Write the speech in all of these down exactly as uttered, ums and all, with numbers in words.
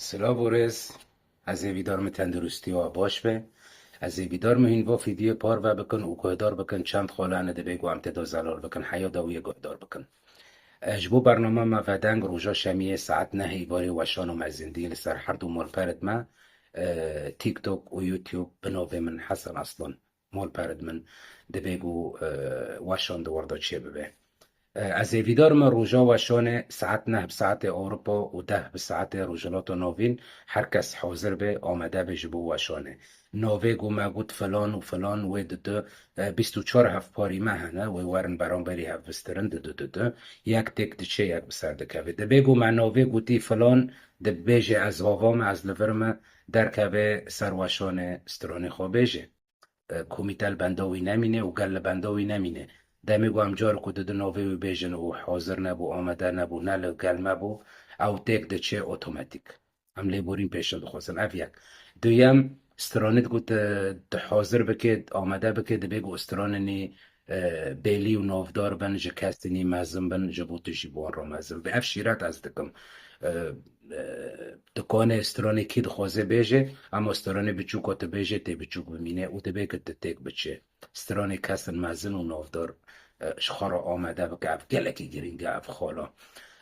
Silav û rêz. Ez hêvîdar me tenduristî we baş be. Ez hêvîdar me hîn va fîdyoyê parve bikin û guhdar bikin çend xalane dibê ku em tê de zelal bikin, heya dawiyê guhdar bikin. E, ji bo bernama me vedeng roja şemiyê saet neh îvarê weşano me zindî li ser her du malperêt me, e, TikTok û YouTube bi navê min Hesen Aslan. Malperêt min dibê ku, e, weşan di wir de çêbibe. E, ez hêvîdar me roja weşanê saet neh bi saetê Ewropa û deh bi saetê Rojhilata Navîn her kes hazir be, amade be ji bo weşanê. Navê ku me got filan û filan wê didu, e, bîst û çar hevparî me hene, wê werin beramberî hev bistirin, didu, didu. Yek têk diçe, yek bi ser dikeve. Dibê ku me navê gotî filan, dibêje ez hava me, ez li vir me, derkeve ser weşanê stranê xwe bêje. E, komîte li benda wî nemîne û gel li benda wî nemîne. Demê ku em car ku didin navê wî bêjin û hazir nebû, amade nebû, ne li gel me bû, ew têk diçe otomatîk. Em lêborîn pêşin dixwazin. Ev yek. Duyem, stranê ku tu, tu hazir bike, amade bike, dibê ku stranê nî, e, bêlî û navdar bin, ji kesî nî mezin bin, ji bo tu jî bi wan re mezin be. Ev şîret ez dikim. E, e, dikanê stranê kî dixwaze bêje, ama stranê biçûka tu bêje tê biçûk bimîne û dibê ku tu têk biçe. Stranê kesin mezin û navdar, e, ji xwe re amade bike. Ev gelekî girîng e, ev xala.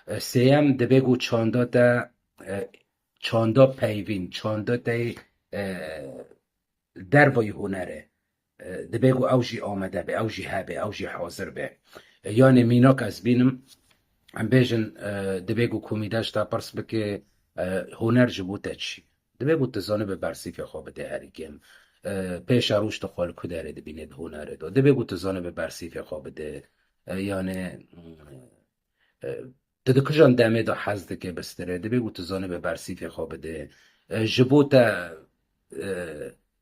E, sêyem, dibê ku çanda te, e, çanda peyvîn, çanda te, e, dervayî hunerê, e, dibê ku ew jî amade be, ew jî hebe, ew jî hazir be. E, yanê mînak ez bînim, em bêjin, e, dibê ku komîde ji te pirs bike, e, huner ji bo te çi? Dibê ku tu zanibe bersîfê xwe bide herî kêm. E, pêşeroj tu xwe li ku derê dibîne di hunerê de? Dibê ku tu zanibe bersîfê xwe bide. E, yanê, e, tu di kijan demê de hez dike bistirê? Dibê ku tu zanibe bersîfê xwe bide. E, ji bo te, e,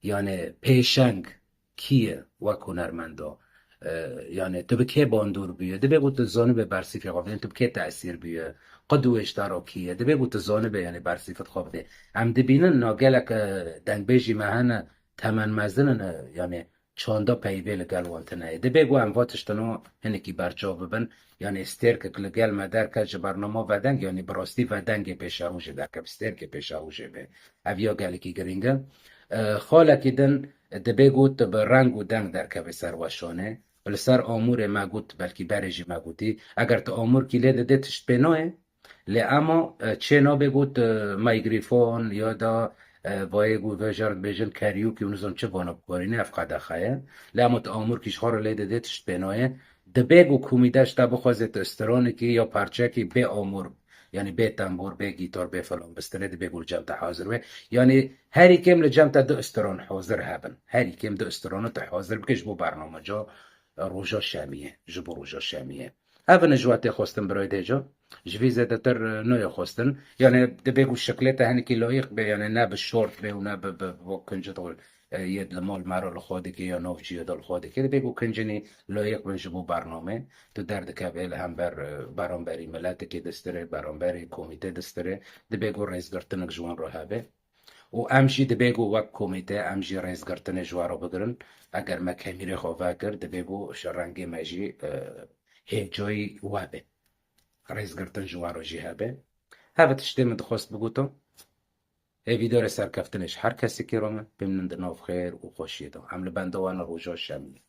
yanê pêşeng kî ye wek hunermendo? E, yanê tu bi kê bandor bûye? Dibê ku tu zanibe bersîfê xwe bide, tu bi kê tesîr bûye? Qidwê ji te re kî ye? Dibê ku tu zanibe, yanê bersîfê xwe bide. Em dibînin na gelek, e, dengbêjî me hene, temen mezin in, e, yanê çanda peyvê li gel wan tune ye. Dibê ku em va tiştino hinekî berçav bibin, yanê stêrkek li gel me derket ji bernama vedeng, yanê bi rastî vedengê pêşerojê derket, stêrkê pêşerojê be. Ev ya gelekî girîng e. E, xalekî din dibê ku tu bi reng û deng derkevê ser weşanê. Li ser amûrê me got, belkî berê jî me gotî, eger tu amûrkî lê didê tişt pê nayê. Lê ema, e, çê nabe got, e, mikrofon ya da, e, vayê got vejar dibêjin karaoke û nizam çi vana bikarîne, ev qedexe ye. Lê ema tu amûrkî ji xwe re lê didê tişt pê nayê. Dibê ku komîde ji te bixwaze tu stranekî ya parçekî bê amûr, yanî bê tembûr, bê gîtar, bê filan bistirê, dibê ku li cem te hazir be. Yanî herî kêm li cem te du stran hazir hebin. Herî kêm du strana tu hazir bike ji bo bernameca, e, roja şemiyê, ji bo roja şemiyê. Ev in ji we tê xwestin birayê dêca. Ji vî zêdetir, e, nayê xwestin. Yanî dibê ku şiklê te hinekî layiq be, yanî ne bi şort be û ne bi, bi, bi kincit, e, yê li mal me re li xwe dike ya nav ciyê de li xwe dike. Dibê ku kincinî layiq bin ji bo bernamê. Tu derdikevê li hember, e, beramberî miletekê distirê, beramberî komîtê distirê. Dibê ku rêzgirtinek ji wan re hebe. Û em jî dibê ku wek komîte em jî rêzgirtinê ji we re bigirin. Eger me kemîrê xwe vekir, dibê ku ji rengê me jî, e, hêcayî we be. Rêzgirtin ji we re jî hebe. Heve tiştê min dixwest biguto. Ê vîdeo re serkeftinê ji her kesekî re me. Bimînin di nav xêr û xweşiyê de. Em li benda we ne roja şemiyê.